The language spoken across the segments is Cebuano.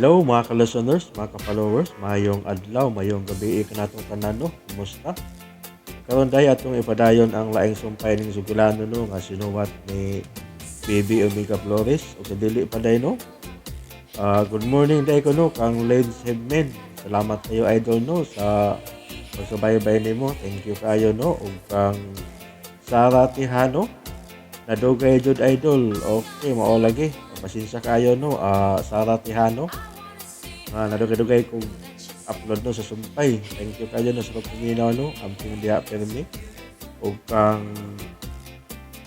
Hello mga ka-listeners, mga ka-followers, mayong adlaw, mayong gabi kanatong tanan no. Kumusta? Karon day atong ipadayon ang laing sumpay ning Sugilano no nga sinuwat ni Baby Omega Flores o sa dili pa day no. Good morning day ko no kang Lance Hebman. Salamat kayo idol no sa pagsubaybay nimo. Thank you kayo no ug kang Sara Tihano. Nadugay jud idol. Okay, mao lagi. Pasensya kayo no, Sara Tihano. Nga nadugay-dugay kong upload no sa sumpay. Thank you kayo no sa pagpaminaw no. Amping diha permi. Ug kang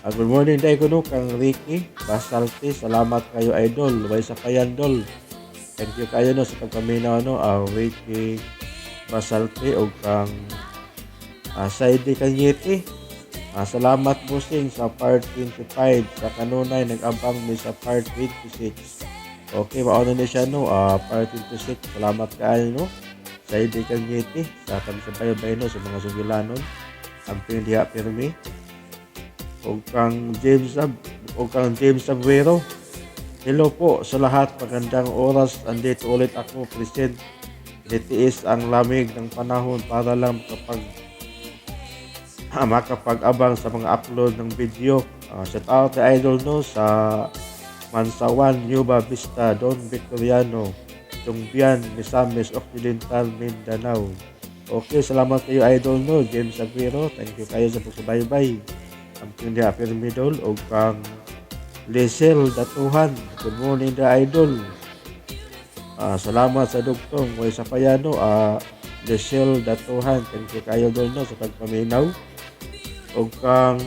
good morning day ko no kang Ricky Basalte. Salamat kayo idol. Way sa payandol. Thank you kayo no sa pagpaminaw no. Ricky Basalte ug kang Saidi Cañete. Salamat busing sa part 25 sa kanunay nag-abang mi sa part 26. Okay, mao na ni siya no, part 26. Salamat kaayo no. Saidi Cañete sa pagsubaybay no sa mga sugilanon. Amping diha pirmi. Ug kang James Ab ug kang James Abuero. Hello po sa lahat. Magandang oras. Andito ulit ako present. Nitiis ang lamig ng panahon para lang makapag-abang sa mga upload ng video. Shout out kay Idol no sa Mansawan, Nueva Vista, Don Victoriano, Tungbian, Misamis Occidental, Mindanao. Okay, salamat kayo Idol no, James Aguero. Thank you kayo sa pagsubaybay. Ang Pindi Pirmidol o kang Lisel Datuhan. Good morning the Idol. Salamat sa dugtong. Way sa payano, Lisel Datuhan. Thank you kayo Idol no sa pagpaminaw. O kang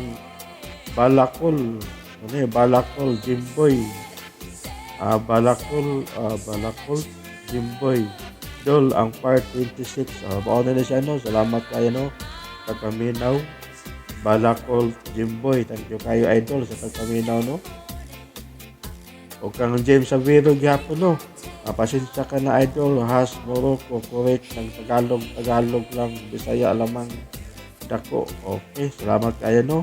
Balakol, ano yun, Balakol Jimboy, Balakol, Balakol Jimboy Dol ang part 26. Bao na na siya no. Salamat kayo no pagpaminaw, Balakol Jimboy. Thank you kayo idol sa pagpaminaw no. O kang James Aviro gyapon no. Pasensya ka na idol, has Morocco correct ng Tagalog, Tagalog lang, Bisaya lamang dako. Okay, salamat kayo no.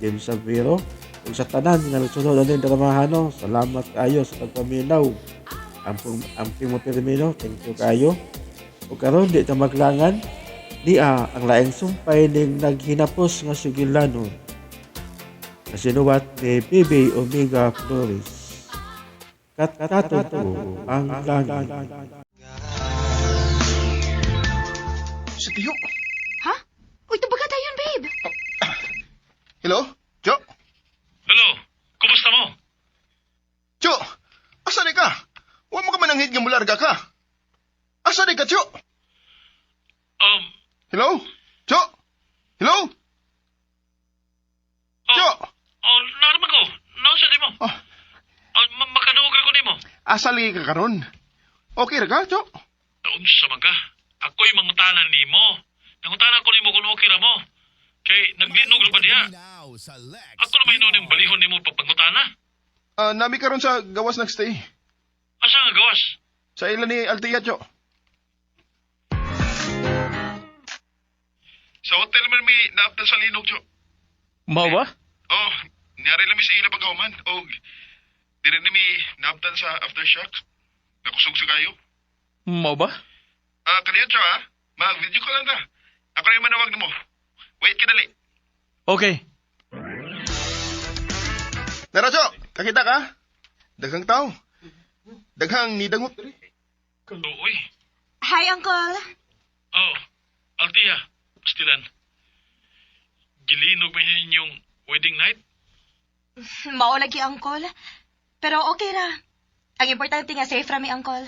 James Aviro. Ug sa tanan nga nagsunod ani dramahan no, salamat kayo sa pagpaminaw. Amping amping mo pirmi no. Thank you kayo. Ug karon di ta maglangan niya ang laing sumpay ning naghinapos nga sugilanon na sinuwat ni Bibi Omega Flores. Katkaton ang langit. Sa tiyo. Ha? Uy, tubaga tayo yun, babe. Hello? Jo? Hello, kumusta mo? Jo! Asa ni ka? Wa mo ka mananghid nga mularga ka. Asa ni ka, Jo? Hello? Jo? Hello? Oh, Jo! Oh, naaraman ko. Naunsa nimo? Oh. Oh, makaduog ko nimo. Asa lagi ka karon? Okay ra ka, Jo? Unsa man ka? Ako'y mangutana nimo. Nangutana ko nimo kung okay ra mo. Kay naglinog ra ba diha? Ako na may ning balihon nimo pagpangutana. Nami karon sa gawas nagstay. Asa nga gawas? Sa ila ni Altia, Jo. Sa hotel man mi naaptal sa linog, Jo. Mao ba? Oh, niyari lang mi sa ila pagkahuman. Og dire ni mi naaptan sa aftershock. Nakusog sa kayo. Mao ba? Kaniyo, Jo, ah. Mag-video ko lang ta. Ako na yung manawag nimo. Wait ka dali. Okay. Nara, Jo! Kakita ka? Daghang tao. Daghang nidangot. Uy. Hi, Uncle. Oh, Altia, pastilan. Gilinog man inyong wedding night? Mao lagi, Uncle. Pero okay ra. Ang importante nga safe ra mi, Uncle.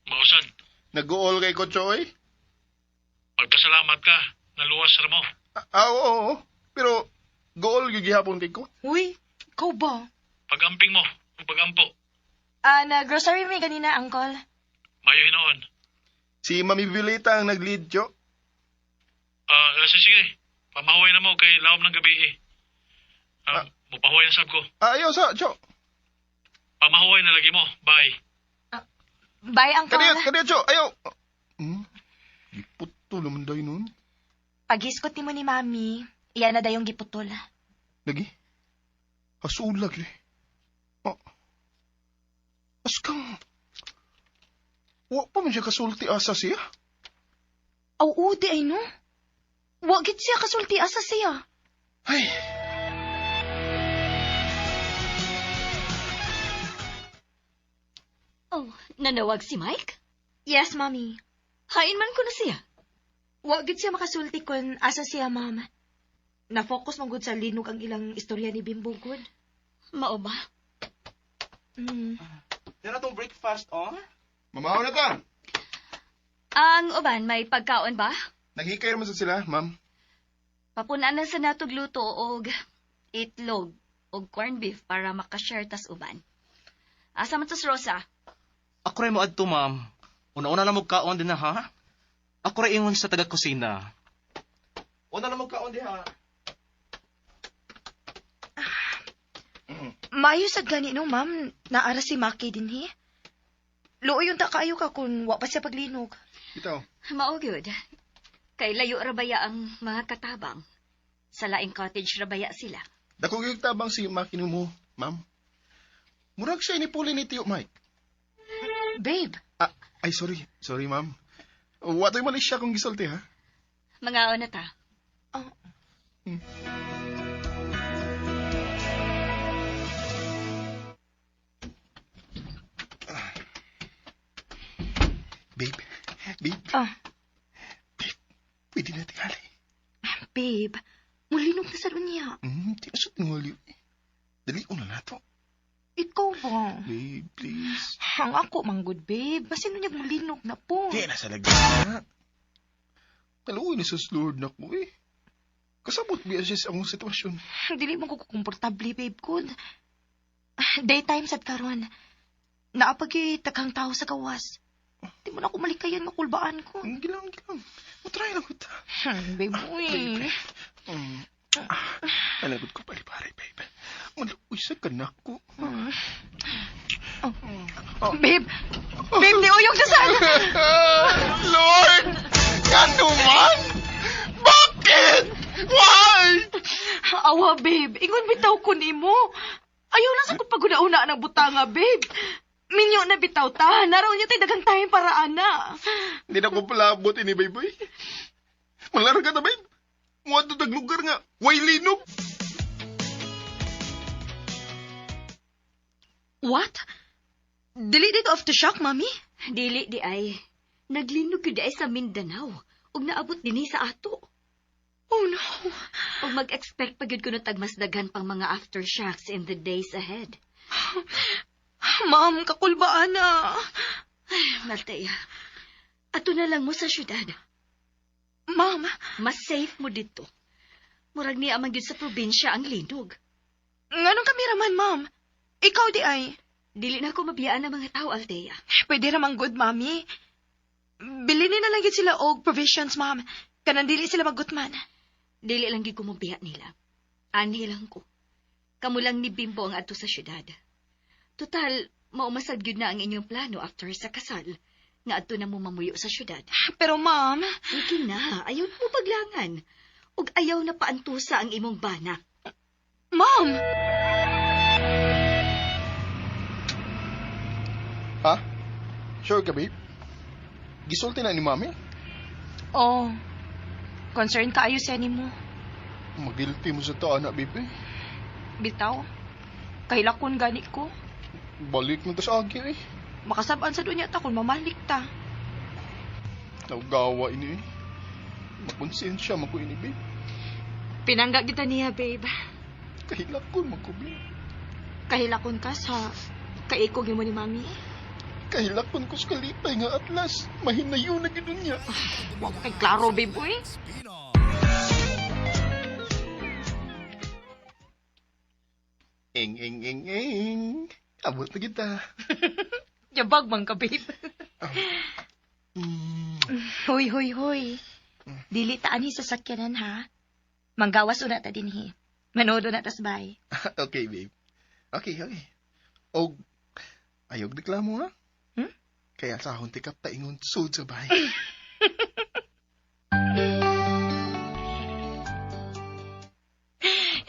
Mausad, Nag-uol kay ko, Choy. pagpasalamat ka, naluwas ra mo. Oo, oo, oo. Pero, gool yung gihapon kay ko. Uy, ikaw ba? Pagamping mo, o pagampo. Na-grocery mi ganina, Uncle. Mayo hinoon. Si Mami Violeta ang nag-lead, Jo. Sige, pamahuway na mo kay laom ng gabi eh. Mupahuway na sab ko. Ayaw sa, Jo. Pamahuway na lagi mo. Bye. Bye, Uncle. Kaniyo, kaniyo, Jo. Ayaw. Giputo naman daw nun. Paghiskot nimo ni Mami, iyan na dayong giputol. Lagi. Hasulag eh. Oh. Askang. Wa pa man siya kasulti asa siya. Aw, udi ay no. Wa gid siya kasulti asa siya. Ay, Oh, nanawag si Mike? Yes, mami. Hain man ko na siya. Wa gid siya makasulti kun asa siya, ma'am. Na-focus man gud sa linog ang ilang istorya ni Bimbo gud. Mao ba? Yan atong breakfast, oh. Mamaw na ta. Ang uban may pagkaon ba? Naghikay naman sa sila, ma'am. Papunan na sa natog luto og itlog og corned beef para makashare tas uban. Asa man tas Rosa? Ako rin mo adto, ma'am. Una-una na kaon din na, ha? Ako rin ingon sa taga-kusina. Una na kaon diha. Maayo sad gani no, ma'am. Naara si Maki dinhi. Luoy unta kaayo ka kun wa pa siya paglinog. Ito. Mao gyud. Kay layo ra baya ang mga katabang. Sa laing cottage ra baya sila. Dako gyud tabang si Maki mo, ma'am. Murag siya inipuli ni Tiyo Mike. Babe, Ah, ay sorry. Sorry, ma'am. Wa to'y mali siya kung gisulti, ha? Mga na ta. Oh. Babe, babe, Ah, pwede na tingali. Babe, mulinog na sa niya. Di na siya tingali. Dali ko na nato. Ikaw ba? Babe, please. Ang ako manggod, babe. Basin niya mulinog na po. Di na sa lagi na. Kaluoy na sa Lord na ko eh. Kasabot biya siya sa akong sitwasyon. Dili mo ko komportable, babe, good. Daytime sad karon. Naapagi taghang tao sa gawas. Di mo na ako malikayan nga kulbaan ko. Ang gilang, gilang. Matry lang ko ta. Babe, uy. Ah, Nalagod ko pali-pari, babe. Maluoy sa kanak ko. Oh. Babe! Babe, ni uyog na sana! Lord! Kano man? Bakit? Why? Awa, babe. Ingon bitaw ko nimo. Ayaw lang sa kung paguna-una ng butanga, babe. Minyo na bitaw ta. Naraw niya tayo daghang tayong paraan na. Hindi na ko palabot ini, babe. Uy. Malaro ka na, babe. Muadto tag lugar nga. Way linog. What? Dili dito of the shock, mami? Dili di ay. Naglinog gyud di ay sa Mindanao ug naabot dinhi sa ato. Oh, no. Ug mag-expect pa gyud kuno tag mas daghan pang mga aftershocks in the days ahead. Ma'am, kakulbaan na. Maltaya. Ato na lang mo sa syudad. Ma'am, Mas safe mo dito. Murag niya man gyud sa probinsya ang linog. nganong kami raman, ma'am? Ikaw di ay. Dili na ako mabiyaan ng mga tao, Althea. Pwede ramang good, mami. Bilinin na lang yun sila og provisions, ma'am. Kanang dili sila magutman. Dili lang gyud ko mabiya nila. Anhi lang ko. Kamo lang ni Bimbo ang adto sa syudad. Total, maumasad gyud na ang inyong plano after sa kasal. Nga adto na mo mamuyo sa syudad. Pero, ma'am, Sige na, ayaw na mo paglangan. Ug ayaw na paantusa ang imong bana. Ma'am! Ha? Sure ka, babe? Gisulti na ni mami? Oh, concern kaayo sa nimo. Magilty mo sa taan na, babe. Eh. Bitaw. Kahilakon gani ko. Balik mo to sa akin, eh. Makasabaan sa dunya ta kung mamalik ta. Nagawa ini, eh. Makonsensya man ko ini, babe. Pinangga kita niya, babe. Kahilakon man ko, babe. Kahilakon ka sa kaikog mo ni mami. Kahilakon ko sa kalipay nga atlas. Mahinayo na gid niya. Wa kay klaro, babe, uy. Ing, ing, ing, ing. Abot na kita. Yabag man ka, babe. Hoy, hoy, hoy. Dili ta ani sa sakyanan, ha? Manggawas una ta dinhi. Manodo na tas bay. Okay, babe. Okay. Og, ayog reklamo, ha? Hmm? Kaya sa akong tikap paingon sud sa bahay.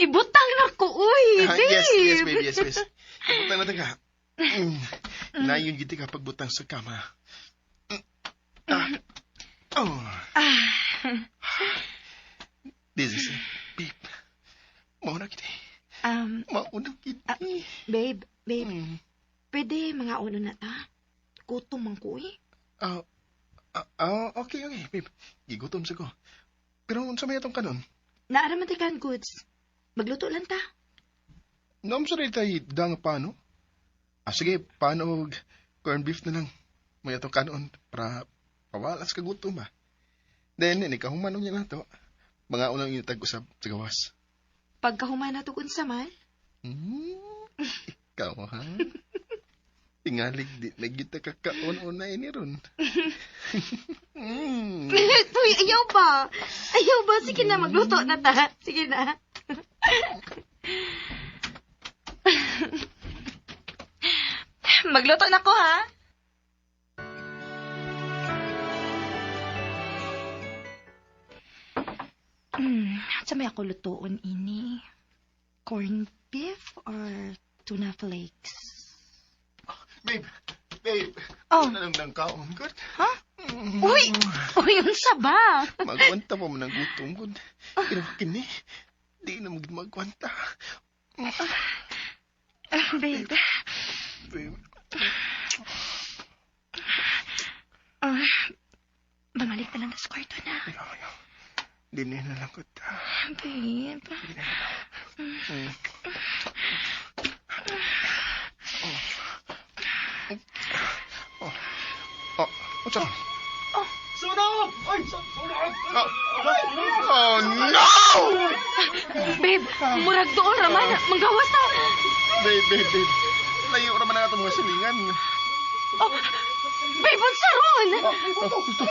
Ibutang na ko, uy, Ah, babe. yes, babe, yes. Ibutang na ka. Nayon gid ka pagbutang sa kama. Mangaon na ta. Gutom man ko eh. Ah, okay, okay, babe. Gigutom sa ko. Pero unsa may atong kanon? Naara man tay canned goods. Magluto lang ta. Naam sa rin tayo dang paano? Ah, sige, paano og corned beef na lang. May atong kanon para pawalas ka gutom ba. Then, ini kahuman niya na to. Mga unang inyo tag-usap sa gawas. Pagkahuman na to unsa man. Ikaw, ha? Tingalig di na kita kakaon-una ini ron. Tuy, ayaw ba? Ayaw ba? Sige na, magluto na ta. Sige na. Magluto na ko, ha? Sa may ako lutoon ini? Corned beef or tuna flakes? Babe, babe. Oh. Ano lang ng kaon, God? Ha? Uy! Uy, unsa ba? Magwanta pa man ang gutom, God. Pero kini, di na magwanta. Ah, babe. Babe, Ah, bumalik na lang sa kwarto na. ayaw, ayaw. Di na na lang ko. Babe. Oh, unsa? Oh. Sunog! Ay, sunog! Oh, no! Babe, murag doon raman. Manggawas na. Babe, babe, babe. Layo naman ang atong mga silingan. Oh, babe, unsa ron? Oh, ito.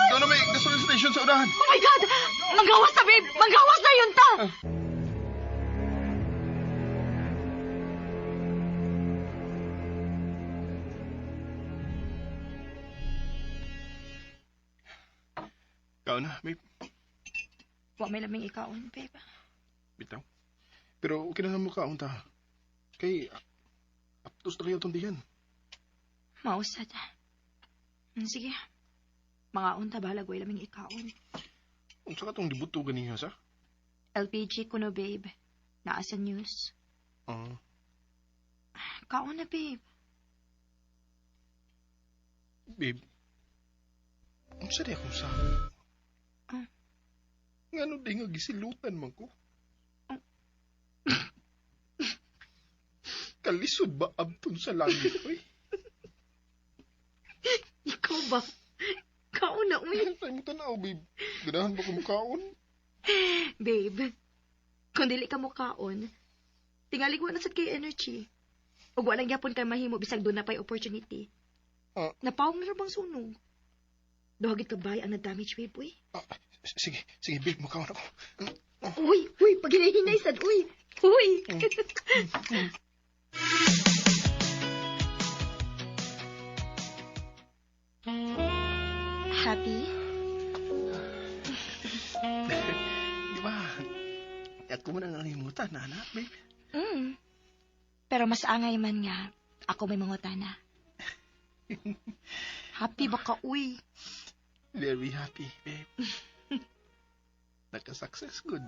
Doon na may gasoline station sa unahan. Oh my God! Manggawas na, babe! Manggawas na yun ta! Ikaw na, babe. Wa may laming ikaon, babe. Bitaw. Pero okay na lang mukha ta. Kay, aptos na kayo itong diyan. Mausad. Sige. Mga unta bahalag way laming ikaon. Unsa ka tong dibuto ganiha sa? LPG kuno, babe. Naa sa news. Ah, Kaon na, babe. babe. Unsa di akong sa? Ah. Ngano di nga gisilutan man ko? Kalisod ba abton sa langit, oy? Ikaw ba? Kaon na, uy. Ay mo tanaw, babe. Ganahan ba ko mukaon? Babe, kung dili ka mukaon, tingali ko na sad kay energy. Ug walang gyapon kay mahimo bisag doon na pa'y opportunity. Ah. Napawong na ra bang sunog? Duha gid ka bay ang na-damage, babe, uy. Ah, sige, sige, babe, mukaon ako. Uy, uy, pag hinahinay sad, uy. Uy. Happy? Di ba? Ako man ang nalimutan, anak, babe. Mm. Pero mas angay man nga, ako may mangutana. Happy ba ka, uy? Very happy, babe. Naka-success good.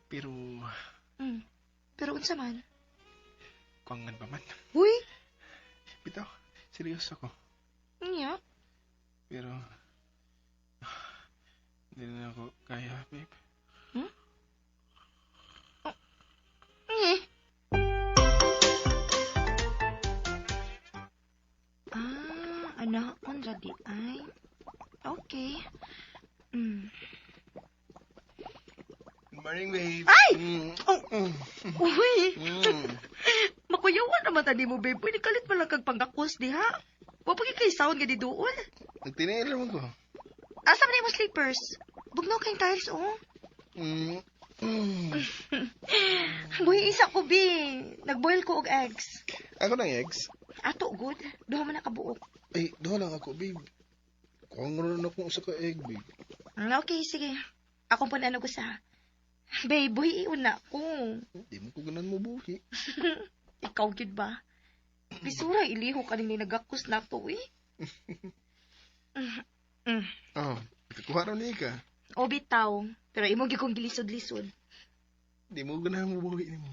Pero, Mm. Pero unsa man? kuangan pa man. Uy, Bitaw, seryoso ko. niya. Pero, hindi na ako kaya, babe. Eh. Ah, anak on ready ay. Okay. Mm. Good morning, babe. Ay! Mm. Oh. Mm. Uy, Mm. makuyawan naman tadi mo, babe. Uy, nikalit man lang kag panggakos diha. Wa pa kay sound nga di doon. Nagtiniil naman ko. Asa man imong slippers? Bugnaw kayong tiles, oh. Mm. Mm. Buhi isa ko, bi. Nagboil ko og eggs. Ako ng eggs. Ato, good. Duha man na kabuok. Ay, duha lang ako, babe. Kuang ron akong usa ka egg, babe. Okay, sige. Ako po na ano ko sa. Babe, buhi iuna ko. Di mo ko ganan mo buhi. Ikaw gyud ba? Bisura iliho ka ning nagakos na to eh. Mm. Oh, ikakuha raw niya ka. O bitaw, pero imo gyud kong gilisod-lisod. Di mo ganahan mo buhi nimo.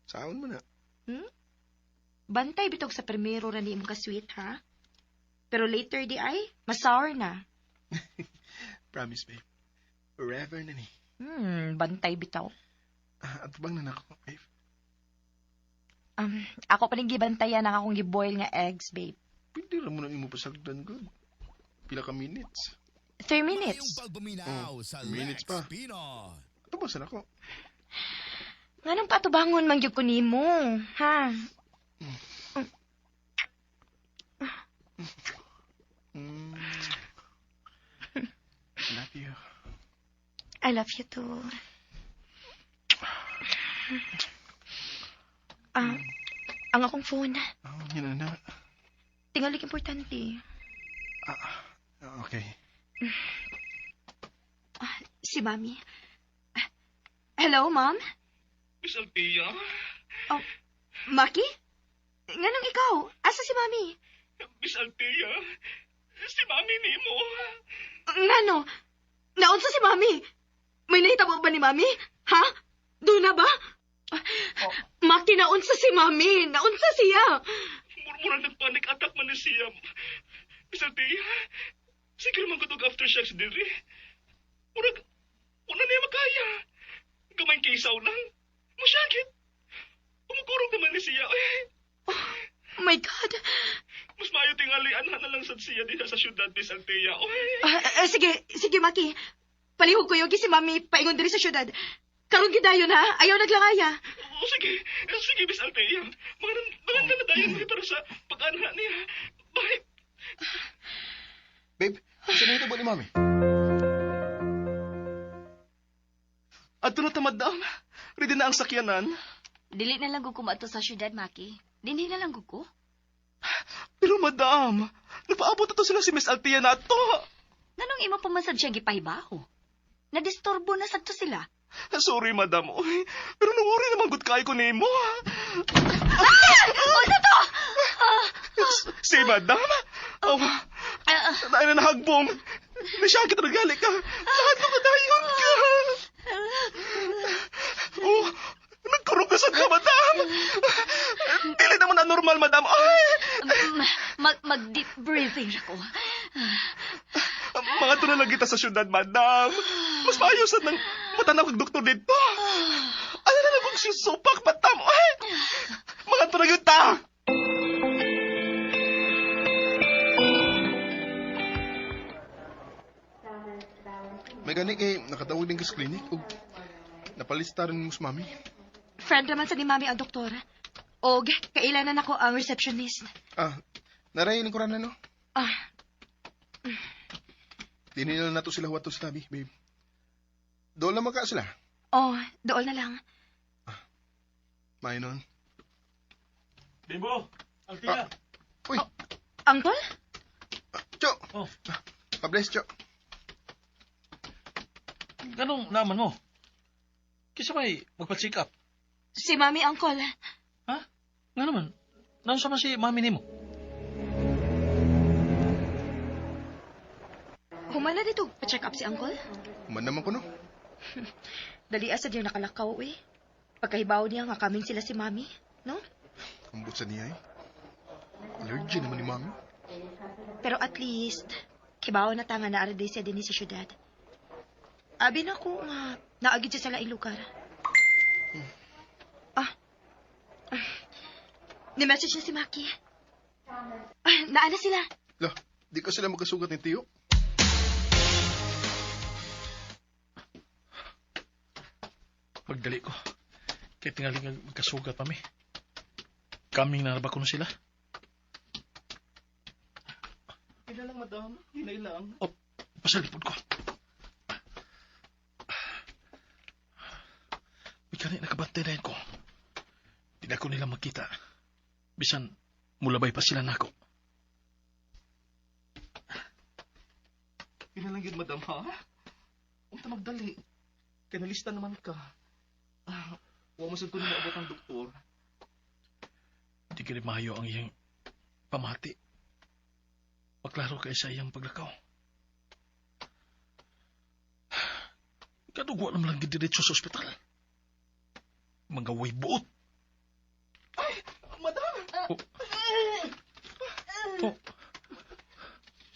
Saon mo na. Hmm? Bantay bitog sa primero ra ni imong ka-sweet, ha? Pero later di ay, masour na. Promise, babe. Forever na ni. Bantay bitaw. Ah, at bang na nako, babe? Ako pa ning gibantayan ang akong giboil nga eggs, babe. Pwede lang mo na imo pasagdan, good. Pila ka minutes. 3 minutes. Oh, minutes pa. Ato ba sa nako? Nganong patubangon man gyud ko nimo, ha? Love you. I love you too. Ah, ang akong phone. Oh, yun na na. Tingali importante. Ah, okay. Ah, si Mami. Ah, hello, Ma'am? Miss Althea? Oh, Maki? Nganong ikaw? Asa si Mami? Miss Althea? Si Mami nimo. Ngano? Naunsa si Mami? May nahitabo ba ni Mami? Ha? Doon na ba? Oh. Maki, naunsa si Mami. Naunsa siya. Murmurang nagpanic attack man ni siya. Miss Althea, sige naman ko aftershocks diri. Murag, una niya makaya. Gamay kisaw lang. Masyakit. Umukurog naman ni siya. Eh, Oh my God. mas maayo tingali anha na lang sad siya dinha sa syudad, Miss Althea. Oy. Ah, ah, sige, sige, Maki. Palihog ko yogi si Mami paingon diri sa syudad. Karon gid dayon ha. Ayaw naglangaya. Oo, sige. Sige, Miss Althea. Maganda na dayon para sa pag-anha niya. Bye. Babe, saan na ito ba ni Mami? Adto na ta, madam. Ready na ang sakyanan. Dili na lang gud ko maadto sa syudad, Maki. Dinhi na lang gud ko. Pero madam, nagpaabot na to sila si Miss Althea na to. Nganong imo pa man sad siya gipahibaho? Nadisturbo na sad to sila. Sorry, madam. Oy, pero nanguri naman gud kay ko nimo. Unsa to? Si madam. Oh, na na nahagbong. Nasyakit na gali ka. Lahat ng kadayon ka. Oh, nagkurog na sad ka, madam. Dili naman na normal, madam. Ay, Mag deep breathing ako. Mga na lang kita sa syudad, madam. Mas maayo sad nang matanaw kag doktor dito. Ano na lang kung susupak, madam. Ay, mga na yun ta. May gani kay nakatawag din ka sa clinic ug napalista rin mo sa mami. Friend naman sa ni Mami ang doktor. Og kailanan ako ang receptionist. Ah, narayin ko rin no? Ah, Di nila na to sila huwato sa tabi, babe. Doon lang maka sila. oh, dool na lang. May nun. Bimbo, Althea. Ah. Uy, Uncle? Cho! Oh. Pa-bless, Cho. Ganong naman mo? Kisa may magpa-check up. Si Mami, Uncle. Ha? Nga naman, nasa man si mami nimo? Humana dito, pa-check up si Uncle. Human naman ko, no? Dali asa diyo nakalakaw, eh. Pagkahibaw niya nga kaming sila si Mami, no? Ang butsa niya, eh. Allergy naman ni mami. Pero at least, kibaw na ta nga naara day siya dinhi sa syudad. Abi na ko nga, naagid siya sa laing lugar. Ah. Ah. Ni-message na si Maki. Ah, naana sila. Lah, di ka sila magkasugat ni Tiyo. Magdali ko. Kaya tingali nga magkasugat pa mi. Kaming na ba kuno sila? Hinay lang, madam. Hinay lang. Oh, pasalipod ko. May kani nakabantay na ko. Di na ko nila makita. Bisan, mulabay pa sila nako. Hinay lang yun, madam, ha? Unta magdali. Kaya nalista naman ka. Ah, wa mo sad ko maabot ang doktor. Di kini maayo ang iyang pamati. Maklaro kay sa iyang paglakaw. Kadugwa naman lang gidiretso sa ospital. Mga way buot. Ay, madam! Oh, Oh.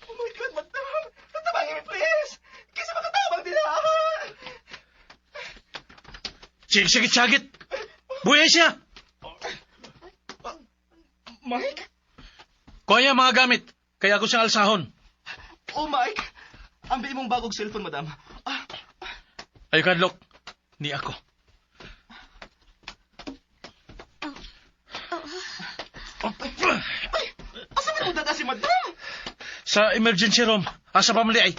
Oh my God, madam! Tatabangin mi, please! Kasi makatabang din ha! Sige, sige, sagit. Buhay siya. Mike? Kuha niya mga gamit. Kaya ako siyang alsahon. Oh, Mike! Ang mong bagong cellphone, madam. Ah, Ay, kadlok. Ni ako. Ay, asa man mo dada si madam? Sa emergency room. Asa pa mali ay.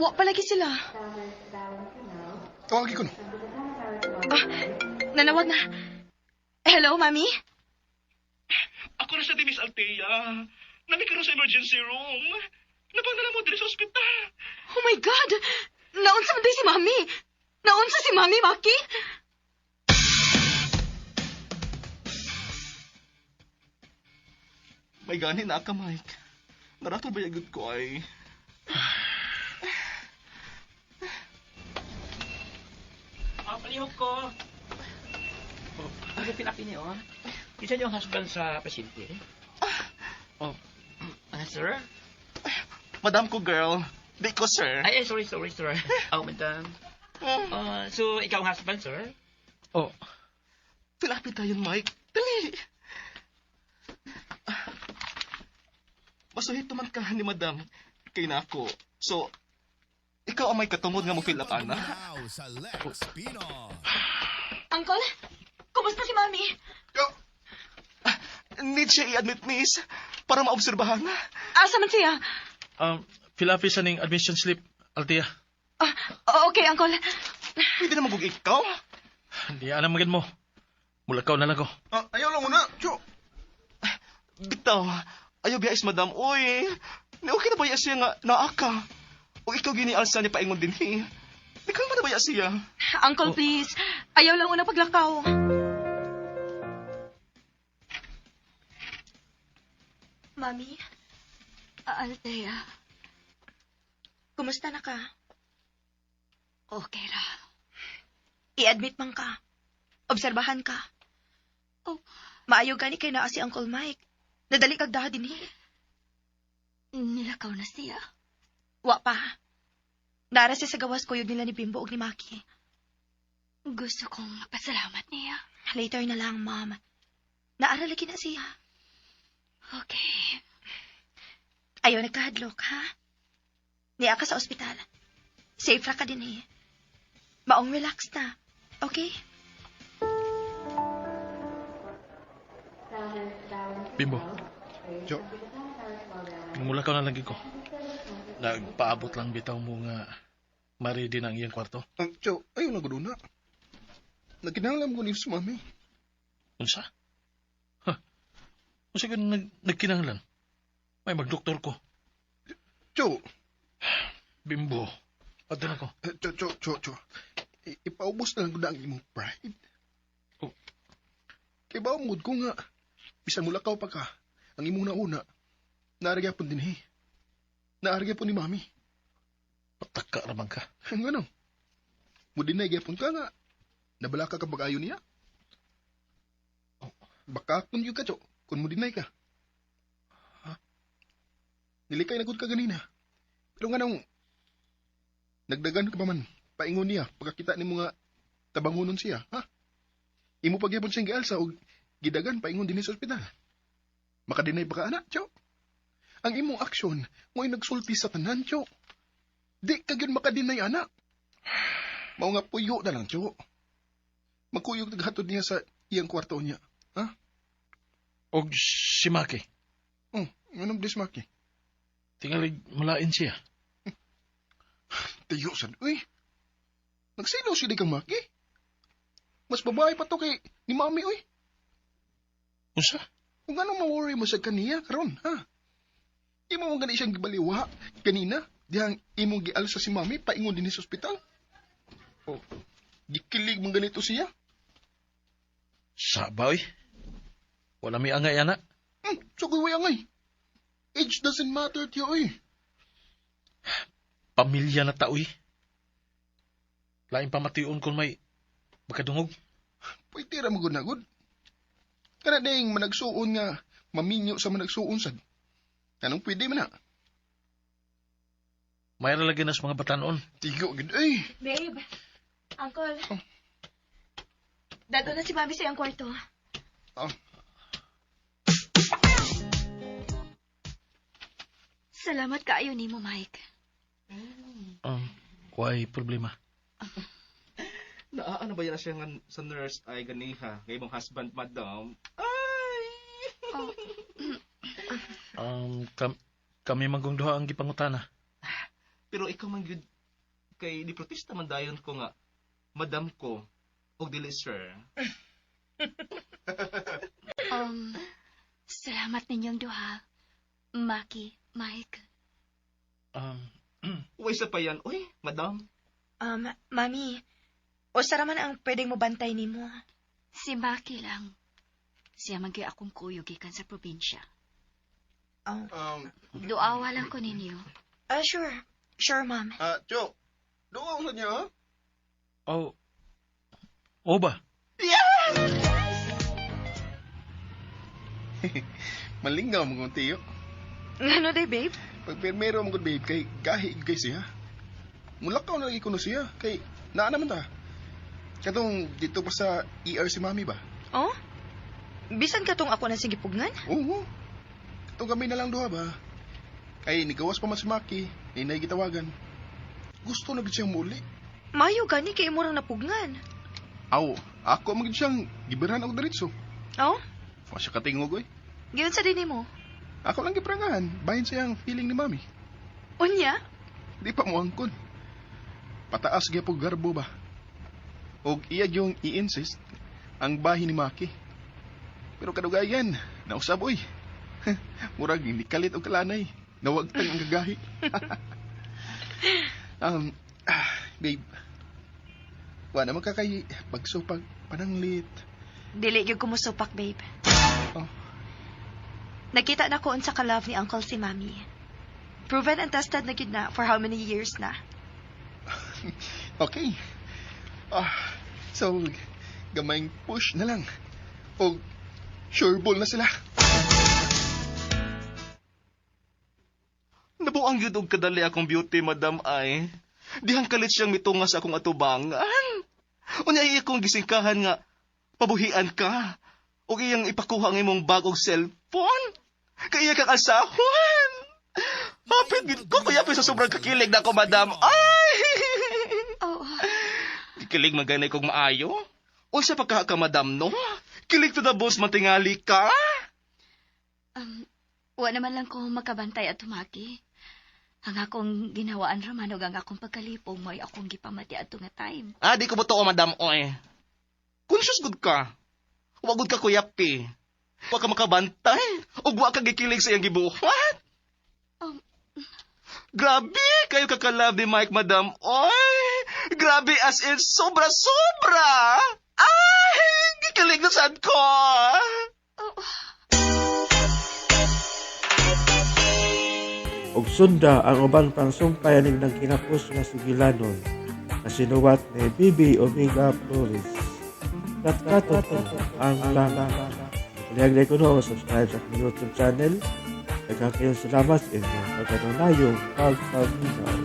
Wa palagi sila. Tawagin ko no. Ah, nanawag na. Hello, Mami? Ako na sa di Miss Althea. Nami karon sa emergency room. Napangdala mo diri sa ospital. Oh my God! Naunsa man day si Mami? Naunsa si Mami, Maki? May gani na ka, Mike. Narato ba yagod ko ay? Ah, palihog ko. Oh, ano pinapin niyo? Isa niyo ang husband sa pasyente? Oh, ah, sir? Madam ko, girl. Di ko, sir. Ay, ay, sorry, sorry, sir. Oh, madam. Ah, so, ikaw ang husband, sir? Oh, Pilapit tayo, Mike. Dali! Ah. Masuhit man ka ni madam. Kay na ako. So, ikaw ang may katungod nga mo fill up, ana. Uncle, kumusta si Mami? Yo, Need siya i-admit, miss, para maobserbahan. Asa man siya? Fill up sa ning admission slip, Althea. Ah, okay, Uncle. Pwede naman kung ikaw. Hindi alam magin mo. Mulakaw na lang ko. ah, ayaw lang una. Cho. Bitaw, ayaw biyais, madam. Uy, ni okay na ba siya nga naa ka? O ikaw gini-alsa niya paingon din, he? Ikaw man na ba siya? Uncle, please. Ayaw lang una paglakaw. Mami, Ah, Althea, kumusta na ka? okay ra. I-admit man ka. Obserbahan ka. Oh. Maayo gani kay naa si Uncle Mike. Nadali kag daha dinhi. Nilakaw na siya. Wa pa. Nara siya sa gawas kuyog nila ni Bimbo ug ni Maki. Gusto kong magpasalamat niya. Later na lang, Mom. Naara lagi na siya. Okay. Ayaw nagkahadlok, ha? Niya ka sa ospital. Safe ra ka din eh. Maong relax na. Okay? Bimbo, Cho. mulakaw na lang ko. Nagpaabot lang bitaw mo nga ma-ready na ang iyang kwarto. Ah, Cho, ayaw lang ko una. Nagkinahanglan ko ni si mami. Unsa? Ha? Unsa ka nagkinahanglan? May magdoktor ko. Cho, Bimbo. Padala ko. eh, Cho, Cho, Cho, Cho. Ipaubos na lang ko na ang imong pride. Oh. Kay ba mo ko nga, bisan mulakaw pa ka, ang imong nauna, naarigya po din eh. Naarigya po ni mami. Pataka raman ka. Ang ano? Mudinay gyapon ka nga. Nabala ka kapag ayo niya. Baka kun yun ka, Cho. Kung mudinay ka. Ha? Nilikay na gud ka ganina. Pero nga nung nagdagan ka pa man, paingon niya, pagkakita ni mga tabangunon siya, ha? Imo pagyapon siyang gialsa og gidagan paingon dinhi sa ospital. Makadinay pa ka, anak, Cho. Ang imong aksyon, mo'y nagsulti sa tanan, Cho. Di ka gyud makadinay, anak. Mao nga puyo na lang, Cho. Magkuyog naghatod niya sa iyang kwarto niya. Og si Maki. Oh, anong bliss, Maki? Tingalig malain siya. Tiyo sad, uy. Nagsilo siya di kang Maki. Mas babae pa to kay ni Mami, uy. Unsa? Kung anong ma-worry mo sa kaniya karon, ha? Imo mo gani siyang gibaliwa kanina, dihang imong gialsa si Mami paingon dinhi sa ospital. Oh. Gikilig man ganito siya. Sabay. Wala may angay, anak. So kuy angay. Age doesn't matter tiyo, uy. Pamilya na taoy. Lain pamation kung may makadungog. Pwede ra mo gud na gud. Kana ding managsuon nga maminyo sa managsuon sad. Anong pwede man na? Mayra lagi na sa mga batanon. Tigo gid ay. Babe, Uncle. Dato na si Mami sa iyang kwarto. Oh. Salamat kaayo nimo, Mike. Way problema. Naa, ano ba yan siya nga sa nurse ay ganiha? Kay imong husband, madam. Ay! Oh, Kami manggong duha ang gipangutana. Pero ikaw man gyud kay di protesta man dayon ko nga madam ko og dili sir. um, salamat ninyong duha. Maki, Mike. Um, Uy sa pa yan, oy, madam. Mami, usa ra man ang pwedeng mobantay nimo. Si Maki lang. Siya man gyud akong kuyog gikan sa probinsya. Oh. Duawa lang ko ninyo. Ah, sure. Sure, Ma'am. Ah, Cho. Duwa sa niya, ha? Oh. O ba? Malingaw mo kong tiyo. Ngano day, babe? Pag pirmero mo gud babe kay gahi gyud kay siya. Mulakaw na lagi kuno siya kay naa naman ta. Katong dito pa sa ER si mami ba? Oh? Bisan ka tong ako na sige pugnan? Oo. Katong kami na lang duha ba? Kay nigawas pa man si Maki, ni gitawagan. Gusto na gid siyang muli. Mayo gani kay imo rang napugnan. Aw, ako man gid siyang gibirhan og diretso. Oh? Wa siya katingog oy. Giyon sa din nimo. Ako lang giprangahan, bahin siyang feeling ni mami. Unya? Di pa mo angkon. Pataas gyapon garbo ba? Og iya yung i-insist ang bahin ni Maki. Pero kadugayan, nausab oy. Murag hindi kalit og kalanay. Nawagtang ang gagahi. um, babe. Wa naman ka kay pagsupag pananglit. Dili gyud ko mosupak, babe. Oh. Nakita na ko unsa ka love ni Uncle si Mami. Proven and tested na gyud na for how many years na. Okay. Ah, so gamayng push na lang. Og sure ball na sila. Nabuang gyud og kadali akong beauty, madam ay. Dihang kalit siyang mitunga sa akong atubangan. Unya iya akong gisingkahan nga pabuhian ka. Og iyang ipakuha ang imong bagong cellphone. Kay iya kang alsahon. Hapit gid ko kuya sa sobrang kakilig na ako, madam. Ay! Oh, Kilig man ganay kog maayo. Unsa pa ka ka, madam, no? Kilig to the boss matingali ka. wa naman lang ko makabantay at tumaki. Ang akong ginawaan raman ug ang akong pagkalipong mo'y akong gipamati adto nga time. Ah, di ko buto, madam, oy. Conscious good ka. Wa gud ka kuyapi. Wa ka makabantay. Ug wa ka gikilig sa iyang gibuhat. Grabe, kayo kakalab ni Mike, madam. Oy, grabe as in sobra-sobra. Ay, gikilig na sad ko. Oh, Ug sunda ang uban pang sumpay ning nangkinapos nga sugilanon nga sinuwat ni Bibi Omega Flores. Katkaton ang lang. Palihag ko no, subscribe sa akong YouTube channel. Daghang kayong salamat sa inyong pagkanunayong pagpaminaw.